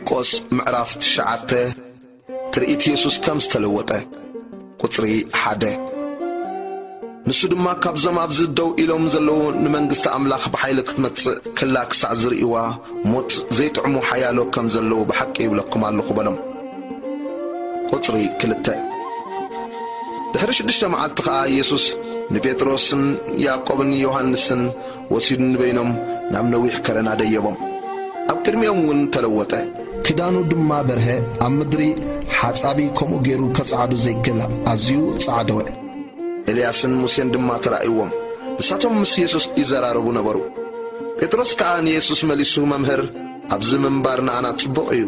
ማርቆስ ምዕራፍ ትሽዓተ። ትርኢት የሱስ ከም ዝተለወጠ። ቁጽሪ ሓደ። ንሱ ድማ ካብዞም ኣብዚ ደው ኢሎም ዘለዉ ንመንግስቲ ኣምላኽ ብሓይሊ ክትመጽእ ክላ ክሳዕ ዝርእይዋ፣ ሞት ዘይጥዕሙ ሓያሎ ከም ዘለዉ ብሓቂ ይብለኩም ኣለኹ በሎም። ቁጽሪ ክልተ። ድሕሪ ሽዱሽተ መዓልቲ ኸኣ የሱስ ንጴጥሮስን ያዕቆብን ዮሃንስን ወሲዱ ንበይኖም ናብ ነዊሕ ከረና ደየቦም። ኣብ ቅድሚኦም እውን ተለወጠ። ክዳኑ ድማ በርሀ፣ ኣብ ምድሪ ሓጻቢ ከምኡ ገይሩ ከጸዓዶ ዘይክእል ኣዝዩ ጸዓደወ። ኤልያስን ሙሴን ድማ ተራእይዎም፣ ንሳቶም ምስ የሱስ ይዘራረቡ ነበሩ። ጴጥሮስ ከኣ ንየሱስ መሊሱ፣ መምህር፣ ኣብዚ ምንባር ንኣና ጽቡቕ እዩ።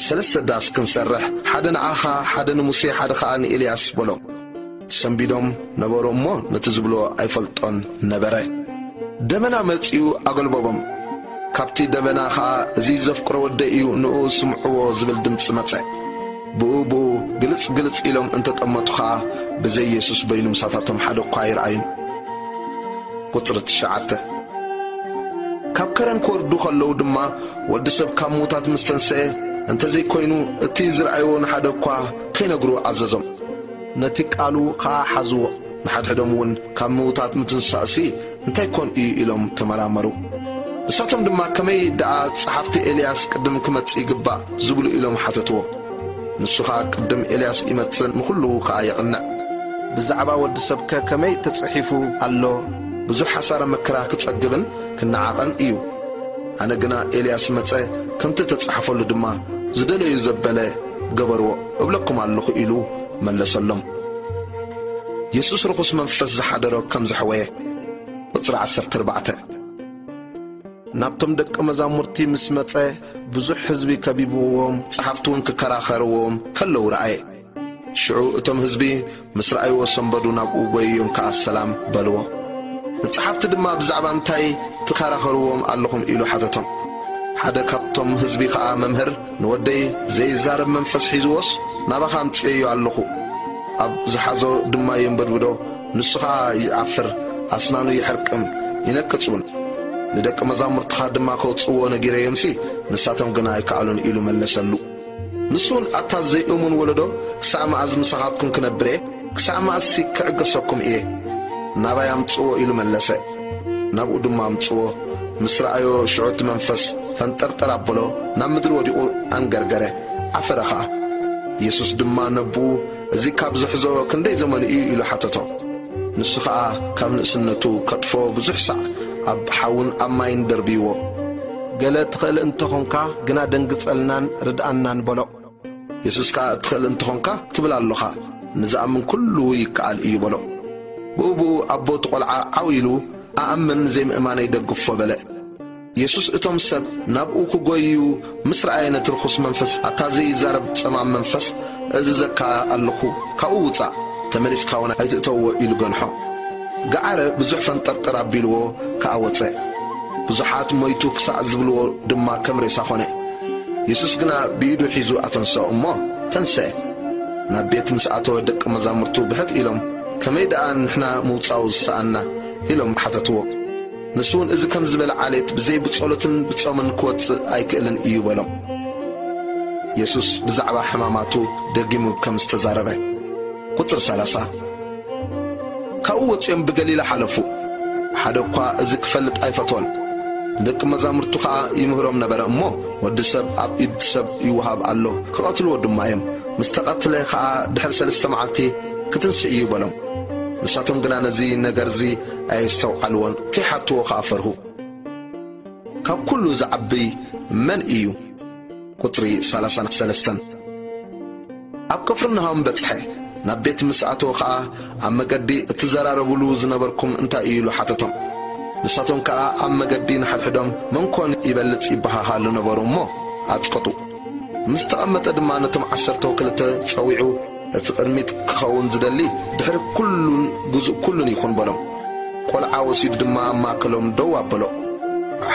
ሰለስተ ዳስ ክንሰርሕ፣ ሓደ ንኣኻ፣ ሓደ ንሙሴ፣ ሓደ ኸኣ ንኤልያስ በሎ። ሰንቢዶም ነበሩ እሞ ነቲ ዝብሎ ኣይፈልጦን ነበረ። ደበና መጺኡ ኣገልበቦም። ካብቲ ደበና ኸኣ፣ እዚ ዘፍቅሮ ወደይ እዩ፣ ንኡ ስምዕዎ ዝብል ድምጺ መጸ። ብኡ ብኡ ግልጽ ግልጽ ኢሎም እንተጠመቱ ኸኣ፣ ብዘይ የሱስ በይኑ ምሳታቶም ሓደ እኳ ኣይረኣዩን። ቁጽሪ ትሽዓተ። ካብ ከረን ክወርዱ ኸለዉ ድማ፣ ወዲ ሰብ ካብ ምዉታት ምስ ተንስአ፣ እንተ ዘይኮይኑ እቲ ዝረኣይዎ ንሓደ እኳ ከይነግሩ ኣዘዞም። ነቲ ቃሉ ኸኣ ሓዝዎ። ንሓድሕዶም እውን፣ ካብ ምዉታት ምትንሳእሲ እንታይ ኮን እዩ ኢሎም ተመራመሩ። ንሳቶም ድማ፣ ከመይ ደኣ ጸሓፍቲ ኤልያስ ቅድም ክመጽእ ይግባእ ዝብሉ ኢሎም ሓተትዎ። ንሱ ኸኣ ቅድም ኤልያስ ይመጽእ፣ ንኹሉ ኸኣ የቕንዕ። ብዛዕባ ወዲ ሰብከ ከመይ ተጽሒፉ ኣሎ? ብዙሕ ሓሳረ መከራ ክጸግብን ክነዓቐን እዩ። ኣነ ግና ኤልያስ መጸ፣ ከምቲ ተጻሕፈሉ ድማ ዝደለዩ ዘበለ ገበርዎ እብለኩም ኣለኹ ኢሉ መለሰሎም። የሱስ ርኹስ መንፈስ ዝሓደሮ ከም ዘሕወየ። ቁጽሪ ዓሰርተ ኣርባዕተ። ናብቶም ደቂ መዛሙርቲ ምስ መጸ፣ ብዙሕ ህዝቢ ከቢብዎም፣ ጸሓፍቲ እውን ክከራኸርዎም ከለዉ ረኣየ። ሽዑ እቶም ህዝቢ ምስ ረኣይዎ ሰንበዱ፣ ናብኡ ጐይዮም ከኣ ሰላም በልዎ። ንጸሓፍቲ ድማ ብዛዕባ እንታይ ትከራኸርዎም ኣለኹም ኢሉ ሓተቶም። ሓደ ካብቶም ህዝቢ ከኣ፣ መምህር፣ ንወደይ ዘይዛረብ መንፈስ ሒዝዎስ ናባኻ ኣምጽኤዮ ኣለኹ። ኣብ ዝሓዞ ድማ የንበድብዶ፣ ንሱ ኸኣ ይዓፍር፣ ኣስናኑ ይሕርቅም፣ ይነቅጽ እውን። ንደቂ መዛሙርትኻ ድማ ከውጽእዎ ነጊረዮምሲ፣ ንሳቶም ግና ኣይከኣሉን ኢሉ መለሰሉ። ንሱ እውን፣ ኣታ ዘይእሙን ወለዶ፣ ክሳዕ መኣዝ ምሳኻትኩም ክነብር እየ? ክሳዕ መኣዝሲ ክዕገሰኩም እየ? ናባይ ኣምጽእዎ ኢሉ መለሰ። ናብኡ ድማ ኣምጽእዎ። ምስ ረኣዮ ሽዑ እቲ መንፈስ ፈንጠርጠር ኣበሎ፣ ናብ ምድሪ ወዲቑ ኣንገርገረ፣ ዓፈረ ኸኣ። የሱስ ድማ ነቦኡ፣ እዚ ካብ ዝሕዞ ክንደይ ዘመኑ እዩ? ኢሉ ሓተቶ። ንሱ ኸኣ ካብ ንእስነቱ ከጥፍኦ ብዙሕ ሳዕ ኣብ ሓውን ኣብ ማይን ደርብይዎ። ገለ ትኽእል እንተ ኾንካ ግና ደንግጸልናን ርድኣናን በሎ። የሱስ ከኣ፣ እትኽእል እንተ ኾንካ ትብል ኣሎኻ፣ ንዝኣምን ኩሉ ይከኣል እዩ በሎ። ብኡ ብኡ ኣቦ እቲ ቈልዓ ዓው ኢሉ፣ ኣኣምን ዘይምእማነይ ደግፎ በለ። የሱስ እቶም ሰብ ናብኡ ክጎይዩ ምስ ረኣየ ነቲ ርኹስ መንፈስ፣ ኣታ ዘይዛረብ ጸማም መንፈስ፣ እእዝዘካ ኣለኹ፣ ካብኡ ውጻእ፣ ተመሊስካ እውን ኣይትእተዎ ኢሉ ገንሖ። ገዓረ ብዙሕ ፈንጠርጠር ኣቢልዎ ከኣ ወጸ። ብዙሓት ሞይቱ ክሳዕ ዝብልዎ ድማ ከም ሬሳ ኾነ። የሱስ ግና ብኢዱ ሒዙ ኣተንስኦ እሞ ተንስአ። ናብ ቤት ምስ ኣተወ ደቂ መዛሙርቱ ብሕት ኢሎም፣ ከመይ ደኣ ንሕና ምውጻኡ ዝሰኣና? ኢሎም ሓተትዎ። ንሱ እውን እዚ ከም ዝበለ ዓሌት ብዘይ ብጸሎትን ብጾምን ክወጽእ ኣይክእልን እዩ በሎም። የሱስ ብዛዕባ ሕማማቱ ደጊሙ ከም ዝተዛረበ። ቁጽሪ ሰላሳ። ካብኡ ወጺኦም ብገሊላ ሓለፉ። ሓደ እኳ እዚ ክፈልጥ ኣይፈትወን። ንደቂ መዛሙርቱ ኸኣ ይምህሮም ነበረ እሞ፣ ወዲ ሰብ ኣብ ኢድ ሰብ ይወሃብ ኣሎ፣ ክቐትልዎ ድማ እዮም። ምስ ተቐትለ ኸኣ ድሕሪ ሰለስተ መዓልቲ ክትንስእ እዩ በሎም። ንሳቶም ግና ነዚ ነገርዚ ኣየስተውዓልዎን፣ ከይሓትዎ ኸኣ ፈርሁ። ካብ ኩሉ ዝዓቢ መን እዩ? ቁጽሪ ሰላሳን ሰለስተን። ኣብ ከፍርናሆም በጽሐ። ናብ ቤት ምስ ኣተወ ኸኣ፣ ኣብ መገዲ እትዘራረቡሉ ዝነበርኩም እንታይ እዩ? ኢሉ ሓተቶም። ንሳቶም ከኣ ኣብ መገዲ ንሓድሕዶም፣ መን ኮን ይበልጽ? ይበሃሃሉ ነበሩ እሞ ኣጽቀጡ። ምስ ተቐመጠ ድማ ነቶም ዓሰርተው ክልተ ጸዊዑ፣ እቲ ቅድሚት ክኸውን ዝደሊ ድሕሪ ኩሉን ግዙእ ኩሉን ይኹን በሎም። ቈልዓ ወሲዱ ድማ ኣብ ማእከሎም ደው ኣበሎ።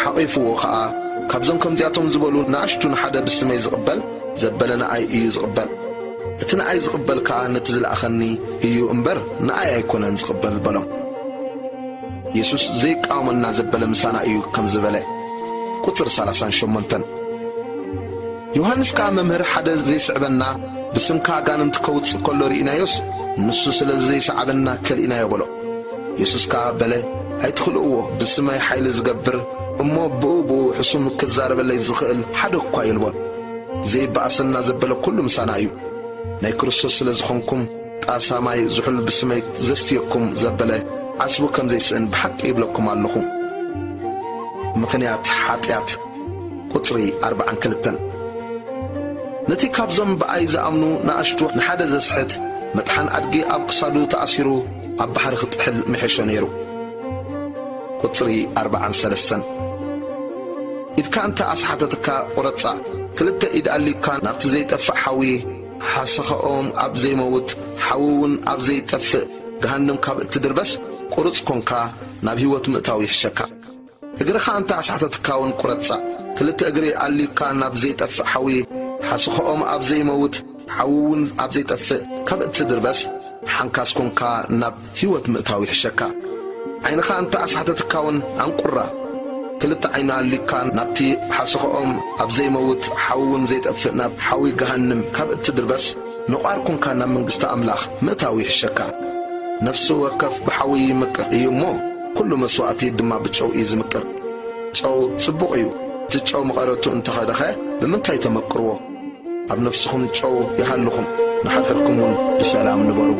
ሓቒፍዎ ኸኣ፣ ካብዞም ከምዚኣቶም ዝበሉ ንኣሽቱ ንሓደ ብስመይ ዝቕበል፣ ዘበለ ንኣይ እዩ ዝቕበል። እቲ ንኣይ ዝቕበል ከኣ ነቲ ዝለኣኸኒ እዩ እምበር፣ ንኣይ ኣይኮነን ዝቕበል በሎም። የሱስ ዘይቃወመና ዘበለ ምሳና እዩ ከም ዝበለ። ቁጽሪ ሰላሳን ሸሞንተን። ዮሃንስ ከኣ፣ "መምህር፣ ሓደ ዘይስዕበና ብስምካ ኣጋንንቲ ከውጽእ ከሎ ርኢናዮስ፣ ንሱ ስለ ዘይሰዓበና ከልኢናዮ" በሎ። የሱስ ከኣ በለ፣ "ኣይትኽልእዎ፣ ብስመይ ሓይሊ ዝገብር እሞ ብኡ ብኡ ሕሱም ክዛረበለይ ዝኽእል ሓደ እኳ የልቦን። ዘይበኣሰና ዘበለ ኩሉ ምሳና እዩ። ናይ ክርስቶስ ስለ ዝኾንኩም፣ ጣሳ ማይ ዝሑል ብስመይ ዘስትየኩም ዘበለ ዓስቡ ከም ዘይስእን ብሓቂ ይብለኩም ኣለኹ።" ምኽንያት ሓጢኣት። ቁጽሪ ኣርብዓን ክልተን። ነቲ ካብዞም ብኣይ ዝኣምኑ ንኣሽቱ ንሓደ ዘስሕት፣ መጥሓን ኣድጊ ኣብ ክሳዱ ተኣሲሩ ኣብ ባሕሪ ክጥሕል ምሐሾ ነይሩ። ቁጽሪ ኣርብዓን ሰለስተን። ኢድካ እንተ ኣስሓተትካ፣ ቁረጻ። ክልተ ኢድ ኣልዩካ ናብቲ ዘይጠፍእ ሓዊ፣ ሓሰኻኦም ኣብ ዘይመውት ሓዊ እውን ኣብ ዘይጠፍእ ገሃንም ካብ እትድርበስ፣ ቁሩጽ ኮንካ ናብ ህይወት ምእታው ይሕሸካ። እግርኻ እንተ ኣስሓተትካ እውን ቁረጻ። ክልተ እግሪ ኣልዩካ ናብ ዘይጠፍእ ሓዊ፣ ሓሰኻኦም ኣብ ዘይመውት ሓዊ እውን ኣብ ዘይጠፍእ ካብ እትድርበስ፣ ሓንካስ ኮንካ ናብ ህይወት ምእታው ይሕሸካ። ዓይንኻ እንተ ኣስሓተትካ እውን ኣንቁራ። ክልተ ዓይኒ ኣልዩካ ናብቲ ሓሰኻኦም ኣብ ዘይመውት ሓዊ እውን ዘይጠፍእ ናብ ሓዊ ገሃንም ካብ እትድርበስ፣ ነቋር ኮንካ ናብ መንግስቲ ኣምላኽ ምእታው ይሕሸካ። ነፍሲ ወከፍ ብሓዊ ይምቅር እዩ እሞ፣ ኩሉ መስዋእቲ ድማ ብጨው እዩ ዝምቅር። ጨው ጽቡቕ እዩ። እቲ ጨው መቐረቱ እንተኸደኸ፣ ብምንታይ ተመቅርዎ? ኣብ ነፍስኹም ጨው ይሃልኹም፣ ንሓድሕድኩም እውን ብሰላም ንበሩ።